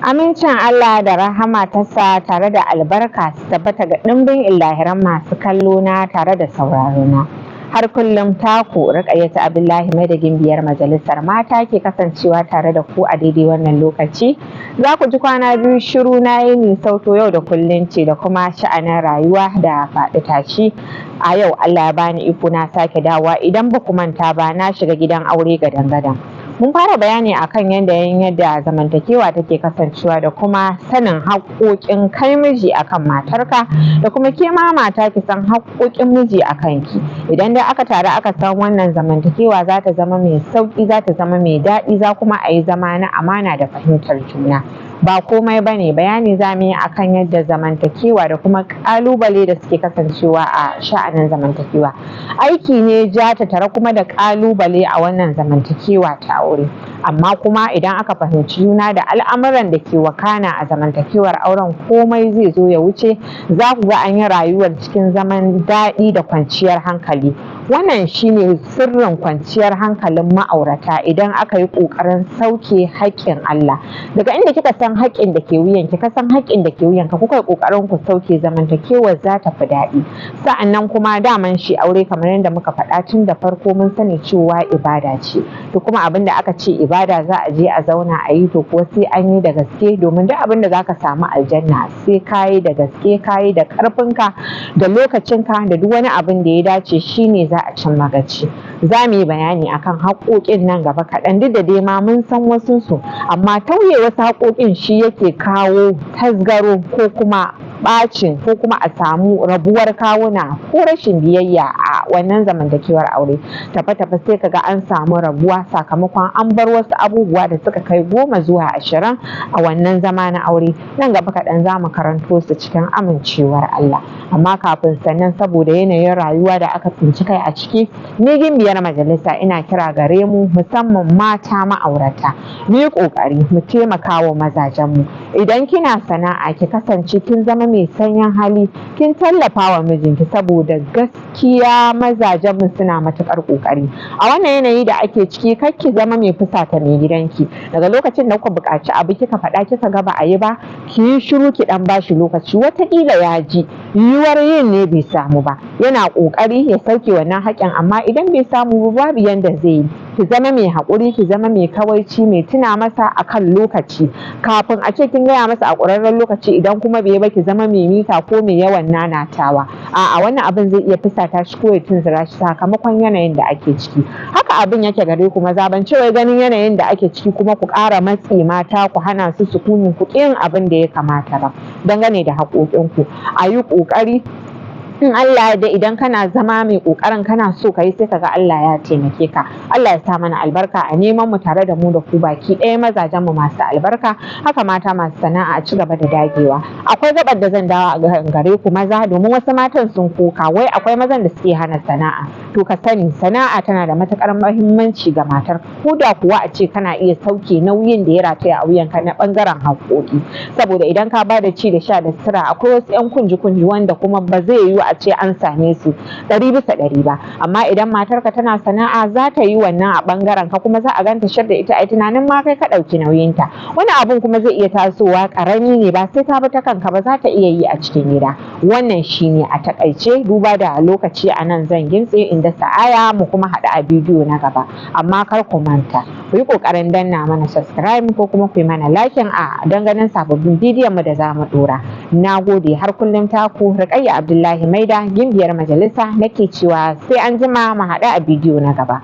Amincin Allah da rahama tasa tare da albarka su tabbata ga ɗimbin illahiran masu kallo na tare da sauraro na. Har kullum taku Ruƙayyatu Abdullahi Maidakin biyar majalisar mata ke kasancewa tare da ku a daidai wannan lokaci. Za ku ji kwana biyu shiru na yi sauto yau da kullum ce da kuma sha'anin rayuwa da faɗi tashi. A yau Allah ya bani iko na sake dawowa. Idan ba ku manta ba, na shiga gidan aure gadan-gadan. Mun fara bayani akan yadda zamantakewa take kasancewa da kuma sanin haƙƙoƙin kai miji akan matarka, da kuma ke ma mata ki san haƙƙoƙin miji akan ki. Idan dai aka taru aka san wannan, zamantakewa za ta zama mai sauƙi, za ta zama mai daɗi, za kuma a yi zama na amana da fahimtar juna. Ba komai ba ne, bayani za mu yi akan yadda zamantakewa da kuma ƙalubale da suke kasancewa a sha'anin zamantakewa. Aiki ne ja ta tare kuma da ƙalubale a wannan zamantakewa ta aure, amma kuma idan aka fahimci juna da al'amuran da ke wakana a zamantakewar auren, komai zai zo ya wuce. Za ku ga an yi rayuwar cikin zaman daɗi da kwanciyar hankali. Wannan shine sirrin kwanciyar hankalin ma'aurata idan aka yi ƙoƙarin sauke haƙƙin Allah. Daga inda kika san haƙƙin da ke wuyanki, ka san haƙƙin da ke wuyanka, kuka yi ƙoƙarin ku sauke, zamantakewar za ta fi daɗi. Sa'annan kuma daman shi aure, kamar yadda muka faɗa tun da farko, mun sani cewa ibada ce. To kuma abin da aka ce ibada za a je a zauna a yi, to kuwa sai an yi da gaske, domin duk abin da zaka samu aljanna sai ka yi da gaske, ka yi da ƙarfinka da lokacinka da duk wani abin da ya dace, shine za a cimma gaci. Za mu yi bayani akan haƙoƙin nan gaba kaɗan. Duk da dai ma mun san wasu su, amma tauye wasu haƙoƙin shi yake kawo tasgaro ko kuma ɓacin ko kuma a samu rabuwar kawuna ko rashin biyayya a wannan zamantakewar aure. Tafe-tafe sai kaga an samu rabuwa sakamakon an bar wasu abubuwa da suka kai 10 zuwa 20 a wannan zama na aure. Nan gaba kaɗan za mu karanto su cikin amincewar Allah. Amma kafin sannan, saboda yanayin rayuwa da aka tsinci kai a ciki, ni gimbiyar majalisa ina kira gare mu, musamman mata ma'aurata, mu yi ƙoƙari mu taimaka wa mazajenmu. Idan kina sana'a, ki kasance kin zama mai sanyin hali, kin tallafa wa mijinki, saboda gaskiya mazajenmu suna matuƙar ƙoƙari a wannan yanayi da ake ciki. Kar ki zama mai fusata mai gidanki. Daga lokacin da kuka buƙaci abu, kika faɗa, kika ga ba a yi ba, ki yi shiru, ki ɗan bashi lokaci. Wataƙila ya ji yiwuwar yin ne bai samu ba, yana ƙoƙari ya sauke wannan haƙƙin, amma idan bai samu ba, babu yanda zai yi. Ki zama mai haƙuri, ki zama mai kawaici, mai tuna masa akan lokaci kafin a ce kin gaya masa a ƙurarren lokaci. Idan kuma bai ba, ki zama mai mita ko mai yawan nanatawa. A'a, wannan abin zai iya fusata shi ko ya tunzura shi sakamakon yanayin da ake ciki. Haka abin yake gare ku maza. Ban ce wai ganin yanayin da ake ciki kuma ku ƙara matsi mata, ku hana su sukuni, ku ƙi yin abin da ya kamata ba dangane da haƙoƙinku. A yi ƙoƙari. In Allah da idan kana zama mai ƙoƙarin kana so ka yi, sai kaga Allah ya taimake ka. Allah ya sa mana albarka a neman mu tare da mu da ku baki ɗaya, mazajen mu masu albarka. Haka mata masu sana'a, a ci gaba da dagewa. Akwai gabar da zan dawo gare ku maza, domin wasu matan sun koka wai akwai mazan da suke hana sana'a. To ka sani, sana'a tana da matukar muhimmanci ga matar, ko da kuwa a ce kana iya sauke nauyin da ya rataya a wuyanka na bangaren haƙoƙi, saboda idan ka bada ci da sha da sutura, akwai wasu 'yan kunji-kunji wanda kuma ba zai yiwu a ce an same su 100% ba. Amma idan matarka tana sana'a, za ta yi wannan a bangaren ka, kuma za a ganta shar da ita, ai tunanin ma kai ka ɗauki nauyinta. Wani abun kuma zai iya tasowa ƙarami ne, ba sai ta bi ta kanka ba, za ta iya yi a cikin gida. Wannan shine a takaice. Duba da lokaci, a nan zan gintse inda sa'aya mu kuma haɗu a bidiyo na gaba. Amma kar ku manta ku yi ƙoƙarin danna mana subscribe ko kuma ku yi mana liking a don ganin sababbin bidiyon mu da za mu ɗora. Na gode. Har kullum taku Rukayya Abdullahi Maida, gimbiyar majalisa, nake cewa sai an jima, mu haɗu a bidiyo na gaba.